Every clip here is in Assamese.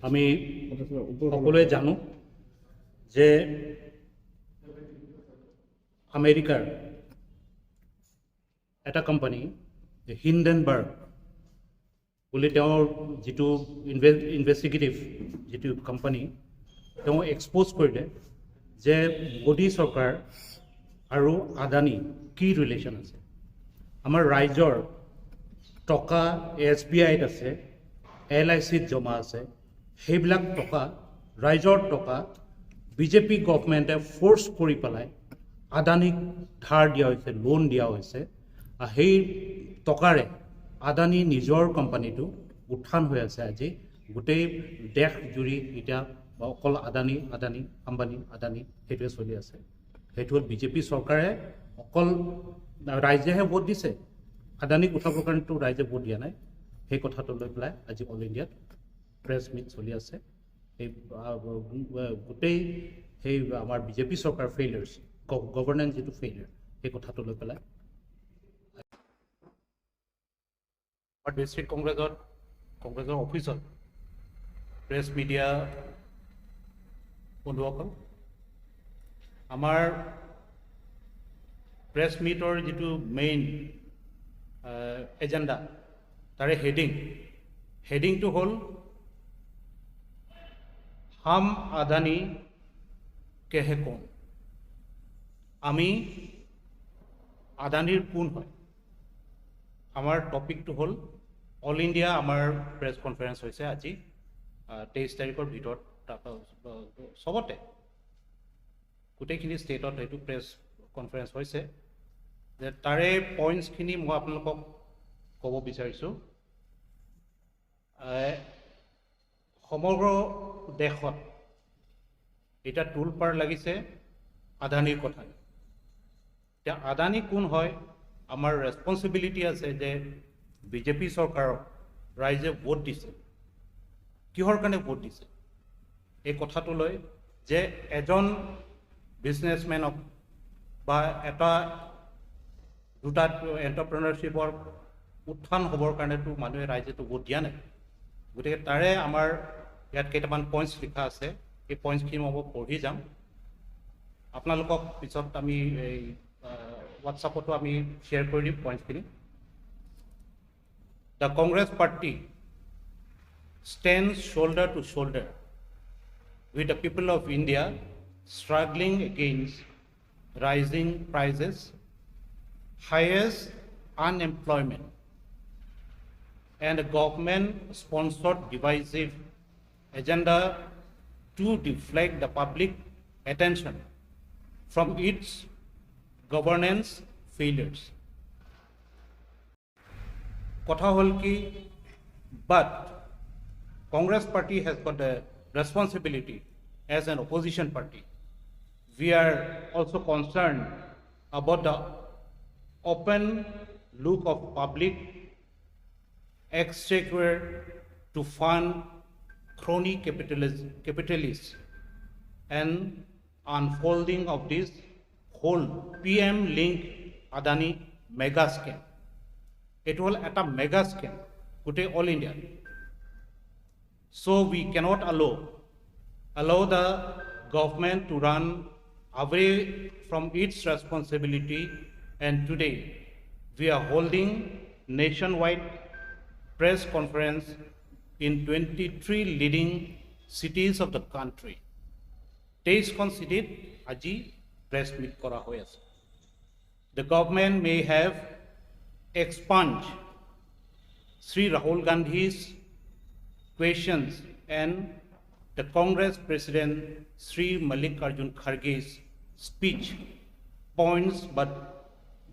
আমি সকলোৱে জানো যে আমেৰিকাৰ এটা কোম্পানী হিণ্ডেনবাৰ্গ বুলি, তেওঁৰ যিটো ইনভেষ্টিগেটিভ যিটো কোম্পানী, তেওঁ এক্সপ'জ কৰিলে যে মোদী চৰকাৰ আৰু আদানী কি ৰিলেশ্যন আছে। আমাৰ ৰাইজৰ টকা এছবিআইত আছে, এলআইচিত জমা আছে। সেইবিলাক টকা, ৰাইজৰ টকা বিজেপি গভমেণ্টে ফ'ৰ্চ কৰি পেলাই আদানীক ধাৰ দিয়া হৈছে, লোন দিয়া হৈছে আৰু সেই টকাৰে আদানী নিজৰ কোম্পানীটো উত্থান হৈ আছে। আজি গোটেই দেশ জুৰি এতিয়া অকল আদানী, আদানী, আম্বানী, আদানী, সেইটোৱে চলি আছে। সেইটো হ'ল বিজেপি চৰকাৰে অকল ৰাইজেহে ভোট দিছে, আদানীক উঠাবৰ কাৰণেতো ৰাইজে ভোট দিয়া নাই। সেই কথাটো লৈ পেলাই আজি অল ইণ্ডিয়াত প্ৰেছ মিট চলি আছে। সেই গোটেই সেই আমাৰ বিজেপি চৰকাৰ ফেইলিয়াৰ্ছ, গভৰ্ণেন্স যিটো ফেইলিয়াৰ, সেই কথাটো লৈ পেলাই আমাৰ ডিষ্ট্ৰিক্ট কংগ্ৰেছত, কংগ্ৰেছৰ অফিচত প্ৰেছ মিডিয়া বন্ধুসকল, আমাৰ প্ৰেছ মিটৰ যিটো মেইন এজেণ্ডা, তাৰে হেডিংটো হ'ল "हम अदानी के हैं कौन", আমি আদানীৰ কোন হয়। আমাৰ টপিকটো হ'ল অল ইণ্ডিয়া আমাৰ প্ৰেছ কনফাৰেঞ্চ হৈছে আজি 23 তাৰিখৰ ভিতৰত। তাৰপৰা চবতে গোটেইখিনি ষ্টেটত সেইটো প্ৰেছ কনফাৰেঞ্চ হৈছে যে তাৰে পইণ্টছখিনি মই আপোনালোকক ক'ব বিচাৰিছোঁ। সমগ্ৰ দেশত এতিয়া তোলপাৰ লাগিছে আদানীৰ কথা। এতিয়া আদানী কোন হয়? আমাৰ ৰেচপনচিবিলিটি আছে যে বিজেপি চৰকাৰক ৰাইজে ভোট দিছে, কিহৰ কাৰণে ভোট দিছে? এই কথাটো লৈ যে এজন বিজনেছমেনক বা এটা দুটা এণ্টাৰপ্ৰেনাৰশ্বিপৰ উত্থান হ'বৰ কাৰণেতো মানুহে, ৰাইজেতো ভোট দিয়া নাই। গতিকে তাৰে আমাৰ ইয়াত কেইটামান পইণ্টছ লিখা আছে। এই পইণ্টছখিনি মই পঢ়ি যাম আপোনালোকক। পিছত আমি এই হোৱাটছআপতো আমি শ্বেয়াৰ কৰি দিম পইণ্টছখিনি। The Congress party stands shoulder to shoulder with the people of India struggling against rising prices, highest unemployment, and a government sponsored divisive agenda to deflect the public attention from its governance failures. কথা হ'ল কি, but Congress party has got a responsibility as an opposition party. We are also concerned about the open loot of public exchequer to fund crony capitalists and unfolding of this whole PM link Adani mega scam. এইটো হ'ল এটা মেগা স্কেম গোটেই অল ইণ্ডিয়াত। So we cannot allow the government to run away from its responsibility, and today we are holding nationwide press conference in 23 leading cities of the country. 23খন চিটিত আজি প্ৰেছ মিট কৰা হৈ আছে। The government may have expunged Sri Rahul Gandhi's questions and the Congress President Sri Mallikarjun Kharge's speech points, but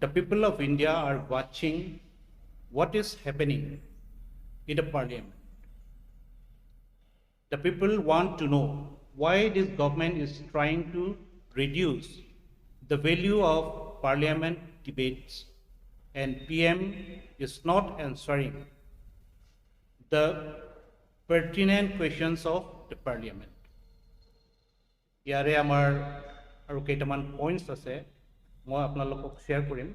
the people of India are watching what is happening in the parliament. The people want to know why this government is trying to reduce the value of parliament debates and PM is not answering the pertinent questions of the parliament. ইয়াৰে আমাৰ আৰু কেইটামান পইণ্টছ আছে, মই আপোনালোকক শ্বেয়াৰ কৰিম।